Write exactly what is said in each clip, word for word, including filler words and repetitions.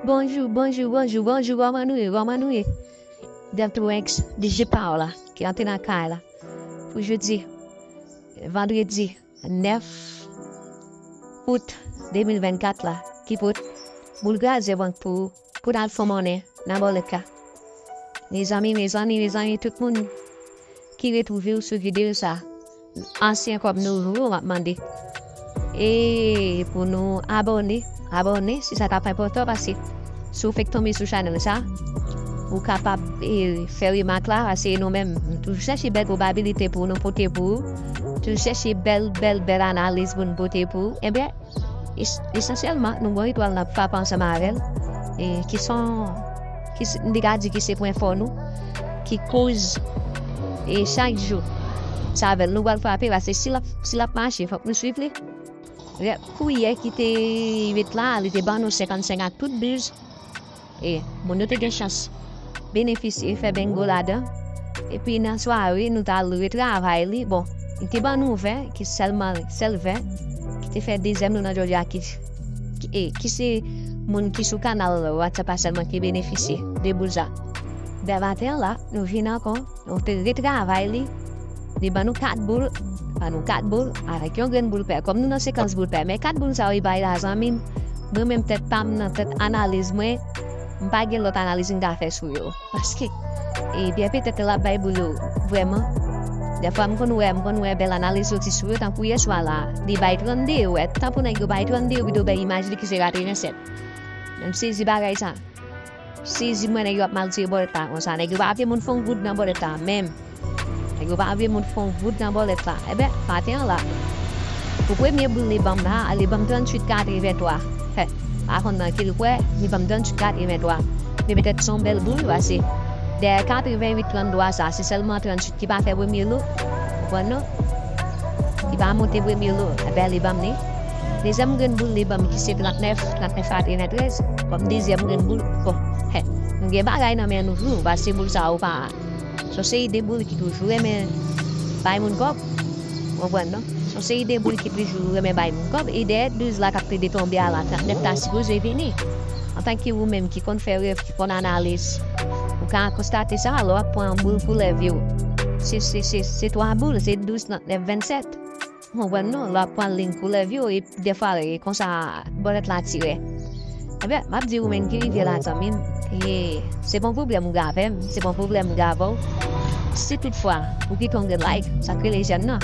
Bonjou, bonjou, bonjou, bonjou, kòman nou ye, kòman nou ye? Deltronx, D J Power la, ki antre nan kay la. Pou jodi, vandredi nèf out de mil vennkat la, ki pot boul kraze bank pou, pou n al fè monnen nan bòlèt la. Mezanmi, mezanmi, mezanmi, tout moun ki retwouve w sou videyo sa, ansyen kòm nouvo, m ap mande. E pou nou abòne, abòne, si sa t ap enpòtan, paske si w fèk tonbe sou chanèl sa, ou kapab, e, fè remak la, paske nou menm, nou toujou chèche bèl pwobabilite pou nou pote pou ou, toujou chèche bèl, bèl, bèl analiz pou nou pote pou ou. Ebyen, es-, esansyèlman, nou gen yon etwal n ap frape ansanm avè l, e ki son, ki s-, m te ka di ki se pwen fò nou, ki koz, e chak jou, se avè l nou pral frape, paske si l ap, si l ap mache, fòk nou swiv li. Rè-, kouyè ki te ret la, li te ban nou senkannsenk ak tout buz. E moun yo te gen chans benefisye, fè bengo ladan. Epi nan sware, nou t al retravay li. Bon, li te ban nou ven, ki sèlman, sèl ven, ki te fè dezyèm nou nan jodi a, ki, ki, e, ki se moun ki sou kanal WhatsApp la sèlman ki benefisye de boul sa. Dè maten an la, nou vin ankò, nou te retravay li. Li ban nou kat boul, ban nou kat boul, avèk yon grenn boul pè. Kòm nou nan sekans boul pè, men kat boul sa yo, li bay la, zanmi m, mwen menm tèt pa m nan, tèt analiz mwen, m pa gen lòt analiz m ka fè sou yo. Paske, ebyen, petèt l ap bay boul yo, vrèman. Dèfwa, m konn wè, m konn wè bèl analiz soti sou yo, tankou yèswa la, li bay trannde, ou wè, tanpon nèg yo bay trannde, ou pito bay imaj li ki se katrevennsèt. Men m sezi bagay sa. Sezi mwen nèg yo ap mal tire bòlèt la konsa. Nèg yo pa vle moun fè yon goud nan bòlèt la, menm. Nèg yo pa vle moun fè yon goud nan bòlèt la. Ebyen, maten an la, pou premye boul li ban m la, li ban m tranntuit katrevenntwa. Hè, pa konn nan ki l kwè, li ban m tranntuit katrevenntwa. Men petèt se yon bèl boul, paske dèyè katrevennuit tranntwa sa, se sèlman tranntuit ki pa fè premye lo. Konprann non? Li pa monte premye lo, ebyen, li ban m li. Dezyèm grenn boul li ban m ki se trannèf, trannèf katreventrèz, kòm dezyèm grenn boul. Bon, hè, nou gen bagay nan men nou tou, paske boul sa yo pa, se yon seri de boul ki toujou renmen bay moun kòb. Ou konprann non? Se yon seri de boul ki toujou renmen bay moun kòb. E dèyè douz la k ap plede tonbe a la, trannèf ta sipoze vini. Antanke ou menm ki konn fè rèv, ki konn analiz, ou ka konstate sa, lè w ap pran boul koulè vyo. Se, se, se, se twa boul, se douz, trannèf, vennsèt. Ou konprann non? Lè w ap pran liy koulè vyo, e dèfwa, e konsa, bòlèt la tire. Ebyen, m ap di ou menm ki rive la, zanmi m, e se pa yon pwoblèm ou gen avè m, se pa yon pwoblèm m gen avè w. Si toutfwa, ou kite yon grenn like, sa k rele jèm nan.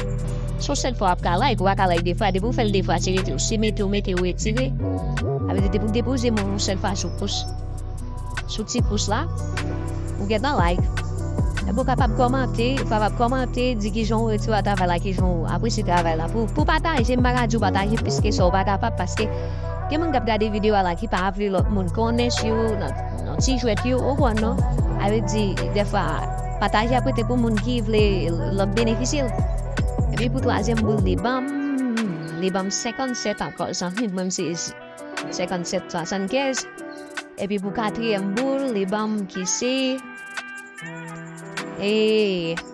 Se yon sèl fwa w ap ka like, ou pa ka like de fwa, depi w fè l de fwa, se rete w. Se mete w mete, ou retire. Sa vle di, depi w depoze men w yon sèl fwa sou pous, sou ti pous la, ou gentan like. Epi ou kapab kòmante, ou kapab kòmante, di kijan w retwouve travay la, kijan w apresye travay la. Pou, pou pataje, m pa ka di w pataje plis ke sa ou pa kapab, paske gen moun k ap gade videyo a la ki pa vle lòt moun konnen si yo nan, nan ti jwèt yo, ou konn non. Sa vle di, dèfwa, pataje ap rete pou moun ki vle l ap benefisye l. Epi pou twazyèm boul, li ban m, li ban m senkannsèt ankò, zanmi m, mwen m sezi. Senkannsèt swasannkenz. Epi pou katriyèm boul, li ban m ki se, e,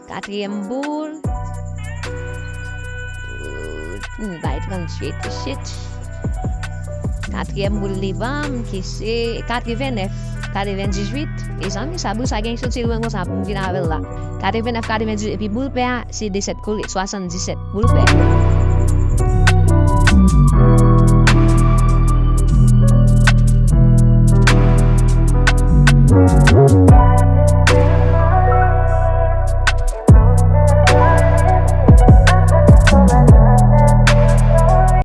katriyèm boul, m bay tranntuit isit. Katriyèm boul li ban m ki se katrevennèf, katrevendizuit. E zanmi, sa boul sa gen soti lwen konsa pou m vin avè l la. Katrevennèf, katrevendizuit, epi boul pè a, se desèt kole, swasanndisèt, boul pè.